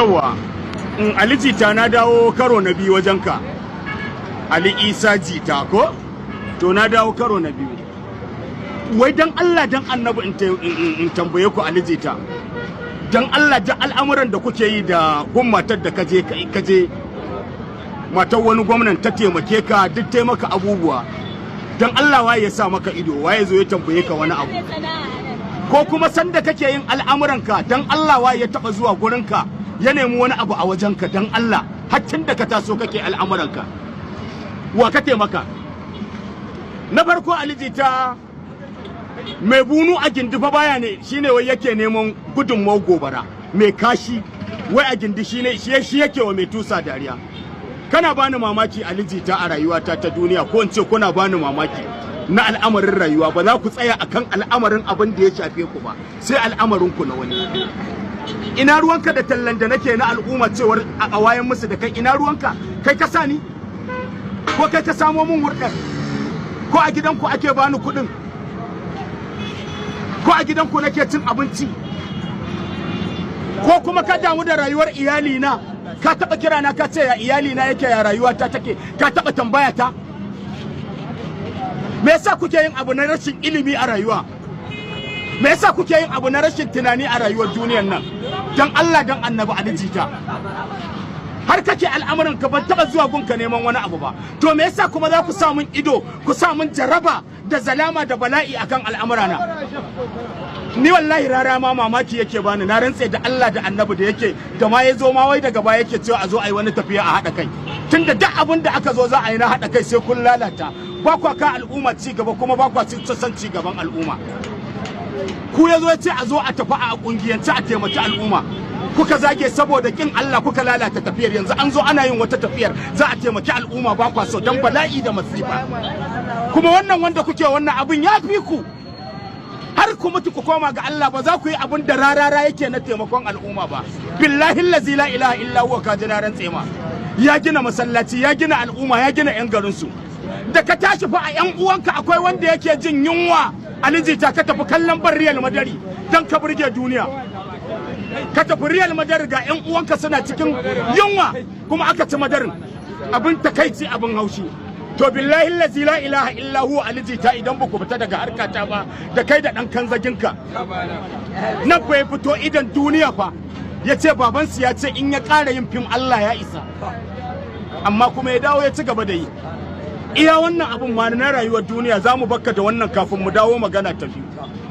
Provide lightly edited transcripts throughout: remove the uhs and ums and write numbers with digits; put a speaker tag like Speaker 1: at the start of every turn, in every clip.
Speaker 1: Yawa, in Ali Jita, na dawo karo na biyu wajenka. Ali Isa Jita ko? To, na dawo karo na biyu. Wai dan Allah dan Annabi, in tambaye ku, Ali Jita. Dan Allah, da al'amuran da kuke yi da gun matar da kaje matar wani gwamnan ta taimake ka, duk taimaka abubuwa. Dan Allah, waye ya sa maka ido? Waye zo ya tambaye ka wani abu? Ko kuma sanda kake yin al'amuranka, dan Allah, waye ya taba zuwa gurinka ya nemi wani abu a wajenka? Dan Allah, haccin da ka taso kake al'amuranka, wa ka taimaka? Na farko, Ali Jita, mai bunu a gindi fa baya ne shine wai yake neman gudunmawar gobara. Mai kashi wai a gindi shine shi yake wa mai tusa dariya. Kana bani mamaki, Ali Jita, a rayuwata ta duniya, ko in ce kuna bani mamaki na al'amarin rayuwa. Ba za ku tsaya akan al'amarin abin da ya shafe ku ba, sai al'amarin ku na wani. Ina ruwanka da tallan da nake na al'umma cewar a wayan musu da kai? Ina ruwanka? Kai ka sani ko kai ka samo mun hurɗar? Ko a gidanku ake bani kuɗin? Ko a gidanku nake cin abinci? Ko kuma ka damu da rayuwar iyalina? Ka taɓa kira na ka ce ya iyalina yake, ya rayuwa ta take? Ka taɓa tambaya ta? Me yasa kuke yin abu na rashin ilimi a rayuwa? Me yasa kuke yin abu na rashin tunani a rayuwar duniyar nan? Dan Allah dan Annabi, Ali Jita, har kake al'amuran ka, ban taba zuwa gunka neman wani abu ba. To, me yasa kuma za ku sa mun ido, ku sa mun jaraba da zalama da bala'i akan al'amurana? Ni wallahi rara ma mamaki yake bani. Na rantse da Allah da Annabi, da yake da ma ya zo ma wai daga baya yake cewa a zo a yi wani tafiya a haɗa kai, tunda duk abin da aka zo za a yi na haɗa kai sai kun lalata. Ba kwa ka al'umma ci gaba, kuma ba kwa son ci gaban al'umma. Ku ya zo ya ce a zo a tafi a kungiyance a taimaki al'umma, kuka zage saboda kin Allah, kuka lalata tafiyar. Yanzu an zo ana yin wata tafiyar za a taimaki al'umma, ba kwa so dan bala'i da masifa. Kuma wannan wanda kuke wannan abin ya fi ku, har ku mutu ku koma ga Allah, ba za ku yi abin da rarara yake na taimakon al'umma ba. Billahi allazi la ilaha illa huwa, ka ji na rantse ma. Ya gina masallaci, ya gina al'umma, ya gina yan garin su. Da ka tashi fa, a yan uwanka akwai wanda yake jin yunwa. Ali Jita, ka tafi kallon bal Real Madrid dan ka burge duniya. Ka tafi Real Madrid, ga yan uwanka suna cikin yunwa, kuma aka ci Madarin. Abin takaici, abin haushi. To, billahi allazi la ilaha illa huwa, Ali Jita, idan ba ku fita daga harkata ba, da kai da dan kanzaginka nan fa, ya fito idan duniya fa ya ce babansu ya ce in ya ƙara yin fim Allah ya isa, amma kuma ya dawo ya ci gaba da yi. Iya wannan abun ma na rayuwar duniya za mu bakka da wannan kafin mu dawo magana ta biyu.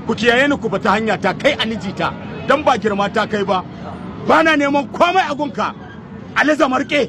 Speaker 1: Ku kiyaye ni, ku bata hanya ta. Kai Ali Jita, dan ba girma ta kai ba, bana neman komai a gunka. Ali Zamarke.